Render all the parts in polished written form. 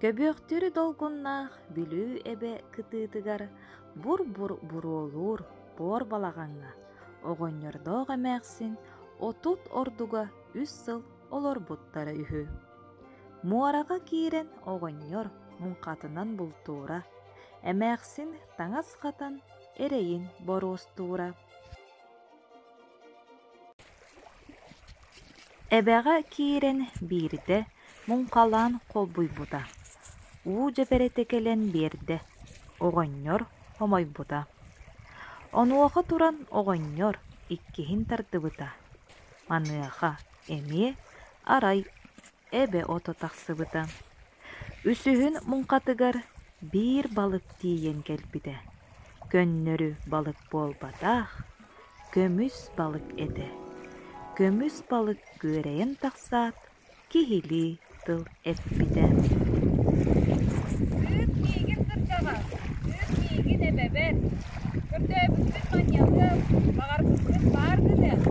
Көбүөхтүүрү долгуннаах Бүлүү эбэ кытыытыгар бур-бур буруолуур буор балаҕаҥҥа оҕонньордоох эмээхсин 30 ордуга үс сыл олорбуттара үһү. Муораҕа киирэн оҕонньор муҥхатынан бултуура, эмээхсин таҥас хатан эрэйин боруостуура. Эбэҕэ киирэн биирдэ муҥхалаан холбуйбута, уу дьэбэрэтэ кэлэн биэрдэ, оҕонньор хомойбута. Онуоха туран оҕонньор иккиһин тардыбыта, маныаха эмиэ арай эбэ ото тахсыбыта. Үсүһүн муҥхатыгар биир балык тиийэн кэлбитэ. Көннөрү балык буолбатах, көмүс балык этэ. Көмүс балык күөрэйэн тахсаат, киһилии тыл эппитэ. Ыыт миигин кырдьаҕас, ыыт миигин эбэбэр, көрдөөбүппүн манньалыам, баҕарбыппын баар гыныам.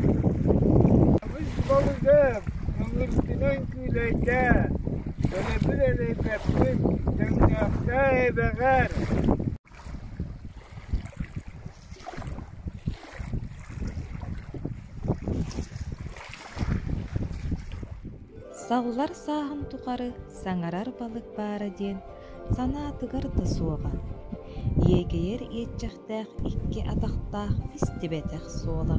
Көмүс балыгым, ыҥыргынан күүлэйдээ, төлөбүр элэйбэппин, тэҥнээхтээ эбэҕэр. Саллар сааһын тухары саҥарар балык баара диэн санаатыгар да суоҕа, иэгэйэр иэччэхтээх икки атахтаах истибэтэх суола.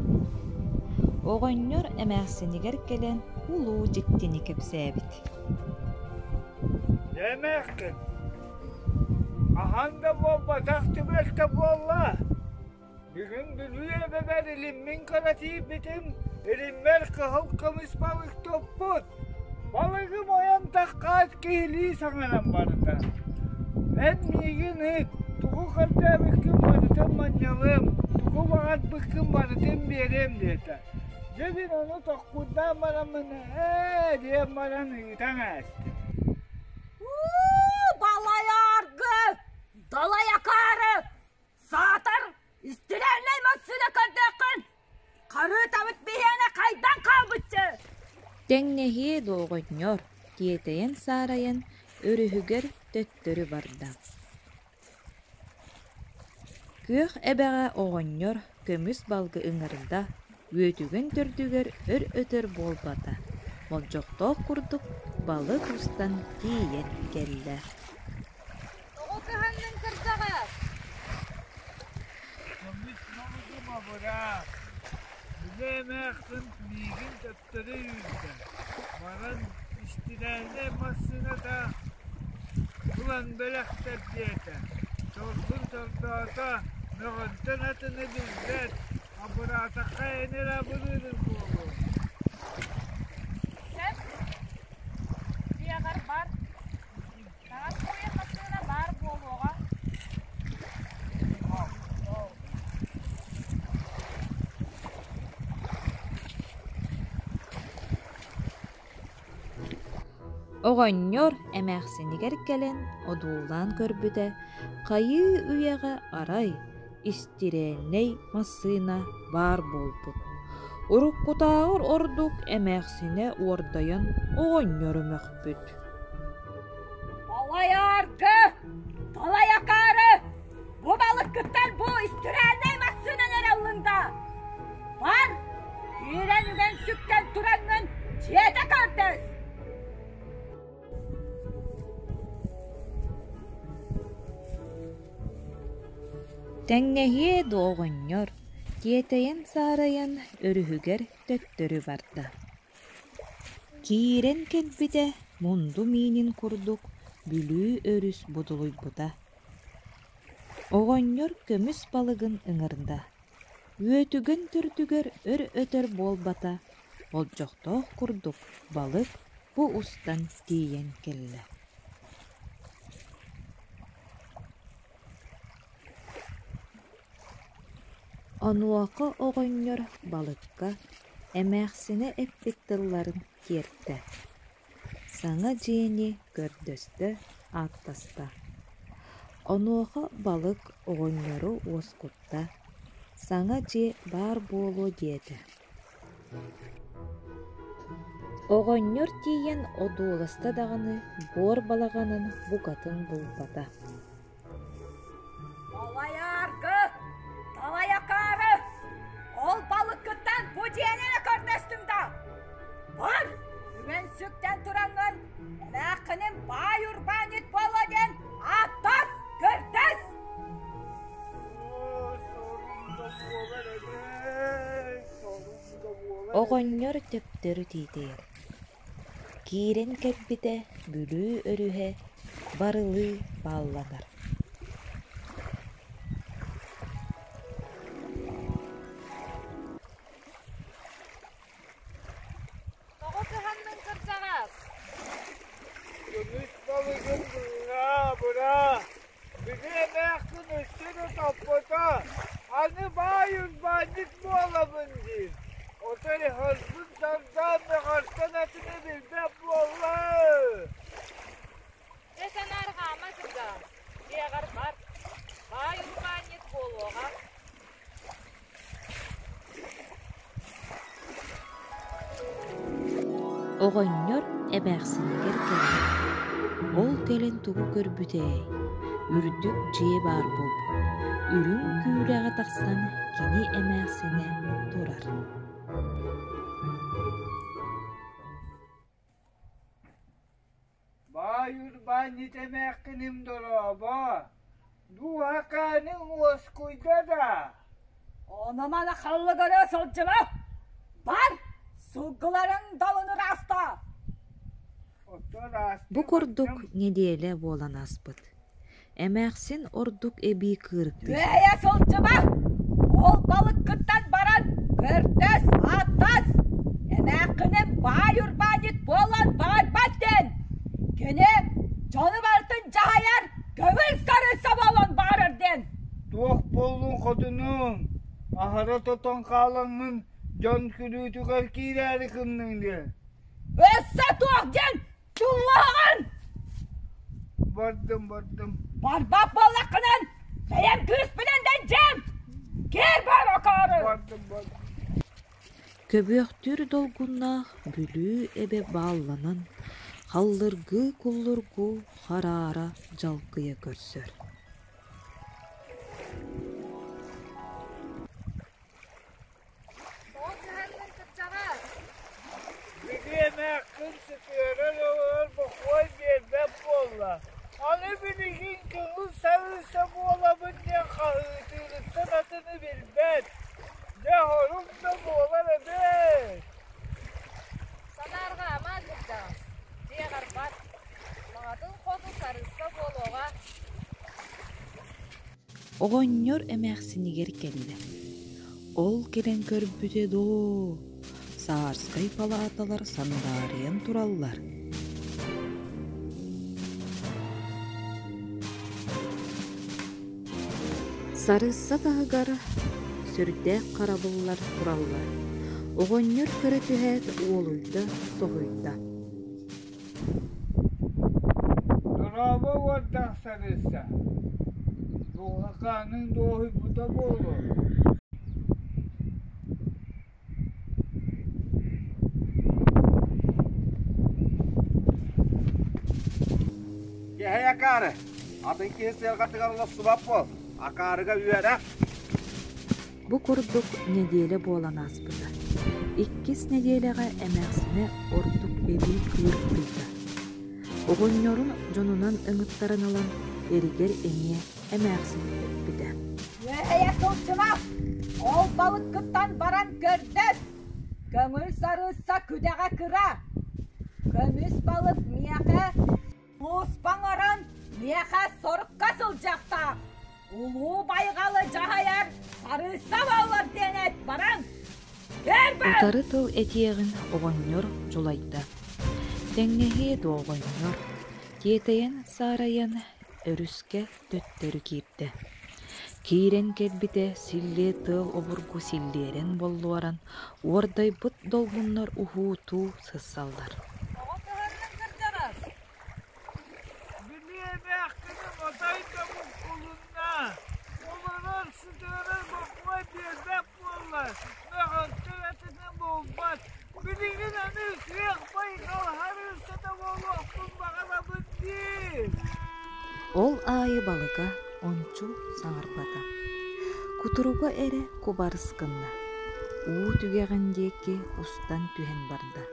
Оҕонньор эмээхсинигэр кэлэн улуу дьиктини кэпсээбит. Дьэ эмээххин, хаһан да буолбатах түбэлтэ буолла. Бүгүн Бүлүү эбэбэр илиммин көрө тиийбитим, илиммэр кыһыл көмүс балык туппут. Балыгым ойон таххаат киһилии саҥаран барда. Эн миигин ыыт, тугу көрдөөбүккүн барытын манньалыам, тугу баҕарбыккын барытын биэриэм диэтэ. Дьэ мин ону тохкурдаан бараммын ээ диэн баран ыытан аастым. Уу, балайаргы! Далай акаары! Саатар, истирээннэй массыына көрдөөххүн! Харыытабыт биһиэнэ хайдан хаалбыччы! Тэҥнэһиэ дуо оҕонньор, тиэтэйэн-саарайан өрүһүгэр төттөрү барда. Күөх эбэҕэ оҕонньор көмүс балгы ыҥырда, үөтүгүн төрдүгэр өр-өтөр буолбата, болдьохтоох курдук балык устан тиийэн кэллэ. Тоҕо кыһанныҥ кырдьаҕас? Көмүс балыгым абыраах, били эмээхсин миигин төттөрү үүрдэ, баран истирээннэй массыыната ылан бэлэхтэр диэтэ, соргун сордоото, мөҕөнтөн атыны билбэт, абыраатахха эн эрэ абырыырыҥ буолуо. Сөп, дьиэҕэр бар. Таҥас сууйар массыына баар буолуоҕа. Оҕонньор эмээхсинигэр кэлэн одуулаан көрбүтэ, хайыы үйэҕэ арай истирээннэй массыына баар буолбут. Уруккутааҕар ордук эмээхсинэ уордайан оҕонньору мөхпүт. Далай ааргы! Далай акаары! Бу балыккыттан бу истирээннэй массыынан эрэ ыллыҥ да! Бар! Киирэн үгэн сүктэн тураҥҥын дьиэтэ көрдөс! Тэҥнэһиэ дуо оҕонньор, тиэтэйэн-саарайан өрүһүгэр төттөрү барда. Киирэн кэлбитэ мунду миинин курдук Бүлүү өрүс будулуйбута. Оҕонньор көмүс балыгын ыҥырда, үөтүгэн төрдүгэр өр-өтөр буолбата, болдьохтоох курдук балык бу устан тиийэн кэллэ. Онуоха оҕонньор балыкка эмээхсинэ эппит тылларын тиэртэ, саҥа дьиэни көрдөстө, ааттаста. Онуоха балык оҕонньору уоскутта, саҥа дьиэ баар буолуо диэтэ. Оҕонньор тиийэн одууласта даҕаны буор балаҕанын букатын булбата. Далайааргы, далай акаары, ол балыккыттан бу дьиэни эрэ көрдөстүҥ да? Бар, үҥэн-сүктэн тураҥҥын, эмээххинин баай урбаанньыт буолуо диэн ааттас, көрдөс! Оҕонньор төптөрү тиитэйэр. Киирэн кэлбитэ Бүлүү өрүһэ барылыы баалланар. Тоҕо кыһанныҥ кырдьаҕас? Көмүс балыгын быыһаа, быраа, Били эмээхсин өссө да топпото, аны баай урбаанньыт буолабын диир. Отой хосбун сардаан мөҕөртөн атыны билбэт буолла. Дьэ санаарҕаама кырдьаҕас, дьиэҕэр бар, баай урбаанньыт буолуоҕа. Оҕонньор эмээхсинигэр кэлэр. Ол кэлэн тугу көрбүтэй, үрдүк дьиэ баар буолбут, үрүҥ күүлэҕэ тахсан кини эмээхсинэ турар. Баай урбаанньыт эмээххиним дорообо, дууһакааныҥ уоскуйда да? Ону-маны халлыгырыы сылдьыма! Бар, сылгыларыҥ далын ыраастаа! Бу курдук нэдиэлэ буолан ааспыт. Эмээхсин ордук эбии кыырыктыйда. Түөһэйэ сылдьыма! Ол балыккыттан баран көрдөс, ааттас! Эмээххиним баай урбаанньыт буолан баҕарбат диэн! Кини дьону барытын дьаһайар көҥүл сарыыса буолан баҕарар диэн! Туох буоллуҥ хотунуҥ? Аһара тотон хаалаҥҥын дьон күлүүтүгэр киирээри гынныҥ диэн. Өссө туох диэн Туллаҕын! Бардым, бардым. Барбат буоллаххынан, бэйэм күүспүнэн да дьиэм! Киэр бар акаары! Бардым, бардым. Көбүөхтүүр долгуннаах Бүлүү эбэ баалланан, халлыргыы-куллургуу хараара дьалкыйа көрсөр. Тоҕо кыһанныҥ кырдьаҕас? Били эмээххин сытыарар олорор бокуой биэрбэт буолла. Аны билигин көҥүл сарыыса буолабын диэн хаһыытыырыттан атыны билбэт. Дьэ, хорук да буолар эбит. Санаарҕаама кырдьаҕас, дьиэҕэр бар. Маҕатын хоту сарыысса буолуоҕа. Оҕонньор эмээхсинигэр кэллэ. Ол кэлэн көрбүтэ доо, саарскай палааталар сандаарыйан тураллар. Сарыысса таһыгар сүрдээх харабыллар тураллар. Оҕонньор көрө түһээт уолуйда, соһуйда. Дорообо уордаах сарыысса, дууһакааныҥ дуоһуйбута буолуо. Кэһэй акаары, атын киһи сыарҕатыгар олорсубат буол, акаарыга үөрэх. Бу курдук нэдиэлэ буолан ааспыта. Иккис нэдиэлэҕэ эмээхсинэ ордук эбии кыырыктыйда. Оҕонньорун дьонунан ыҥыттаран ылан, эригэр эмиэ эмээхсин эппитэ. Үөһэйэ сылдьыма! Ол балыккыттан баран көрдөс! Көҥүл сарыысса күдэҕэ кыра! Көмүс балык миэхэ Сулууспа оҥорон миэхэ сорукка сылдьыахтаах. Улуу байҕалы дьаһайар сарыысса буоллар диэн эт баран. Утары тыл этиэҕин оҕонньор дьулайда. Тэҥнэһиэ дуо оҕонньор, тиэтэйэн-саарайан өрүскэ төттөрү киирдэ. Киирэн кэлбитэ силлиэ тыал обургу силлиэрэн боллуоран, уордайбыт долгуннар уһуутуу сыссаллар. Тоҕо кыһанныҥ кырдьаҕас? Били эмээххиним отой да буккулунна. Олорор сытыарар бокуой биэрбэт буолла. Мөҕөттөр атыны булбат. Билигин аны күөх бай. Айхал харыыссата буолуохпун баҕарабын дии. Ол аайы балыга ончу саҥарбата. Кутуруга эрэ кубарыс гынна, уу түгэҕин диэки устан түһэн барда.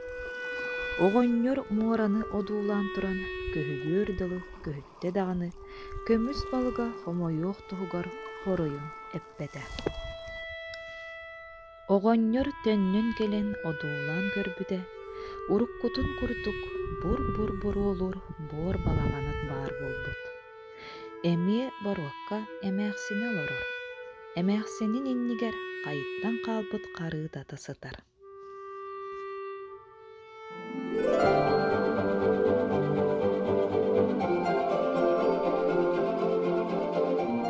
Оҕонньор муораны одуулаан туран көһүйүөр дылы көһүттэ даҕаны, көмүс балыга хомойуох туһугар хоруйун эппэтэ. Оҕонньор төннөн кэлэн одуулаан көрбүтэ, уруккутун курдук бур-бур буруолуур буор балаҕана баар буолбут. Эмиэ боруокка эмээхсинэ олорор. Эмээхсинин иннигэр хайыттан хаалбыт харыытата сытар.